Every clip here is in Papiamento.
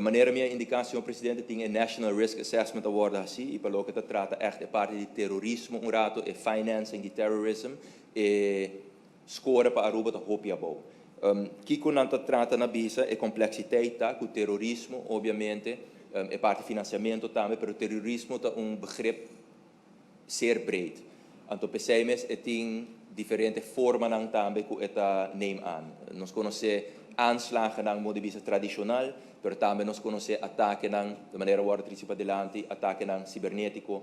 Manera mi a indica, señor Presidente, tin e National Risk Assessment a wordo haci y pa loke ta trata echt e parti di terorismo un rato e financing di terrorism, e score pa Aruba ta hopi abou. Kico nan ta trata na bisa, e complexiteit ta cu terorismo, obviamente, e parti financiamento tambe, pero terorismo ta un begrip zeer breed. Anto p'esey mes e tin diferente formanan tambe cu e ta neem aan. Nos conoce aanslagen modo di bisa tradicional, pero tambe nos conoce atakenan, di manera awor treci padilanti, atakenan cibernetico,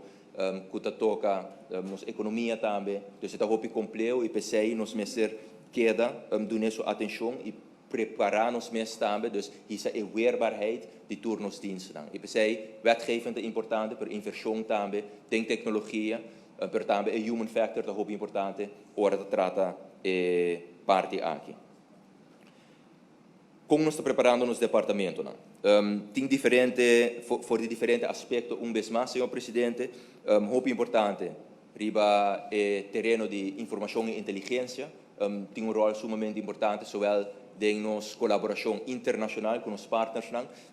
cu ta toca nos economia tambe. Dus e ta hopi compleho y p'esey nos mester keda duna su atencion y prepara nos mes tambe, dus hisa e weerbaarheid di tur nos diensten. Y p'esey wetgeving ta importante, pero inversion tambe, den tecnologia, pero tambe e human factor ta hopi importante ora ta trata e parti aki. Con nos ta preparando nos departamentonan? Tin diferente, for di diferente aspecto un bes mas, señor Presidente, hopi importante, riba e tereno di informacion y inteligencia, tin un rol sumamente importante, zowel den nos colaboracion internacional cu nos partners,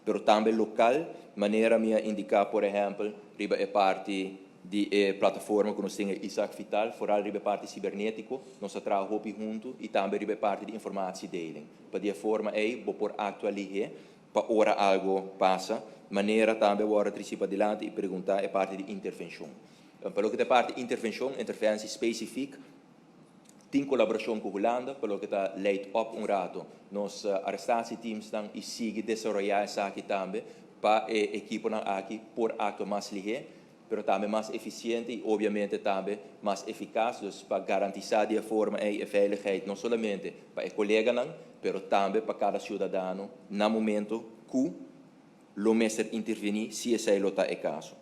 pero tambe local, manera mi a indica, por ehempel, riba e parti di plataforma cu nos tin, Isaac Vital, vooral riba e parti cibernetico, nos ta traha hopi hunto y tambe riba e parti di informatiedeling. Pa di forma ey, bo por actualisa pa ora algo pasa, manera tambe ora treci padilanti y pregunta e parti di intervencion. Pa loke ta parti intervencion, interventie specifiek, tin colaboracion cu Hulanda, pa loke ta leid op un rato, nos arrestatieteams dan y sigui desaroya esaki tambe, pa e ekiponan aki por actua mas lihe, pero tambe mas eficiente y obviamente tambe mas eficaz, dus pa garantisa di forma e veiligheid no solamente pa e coleganan, pero tambe pa cada ciudadano na momento cu lo mester interveni, si esey lo ta e caso.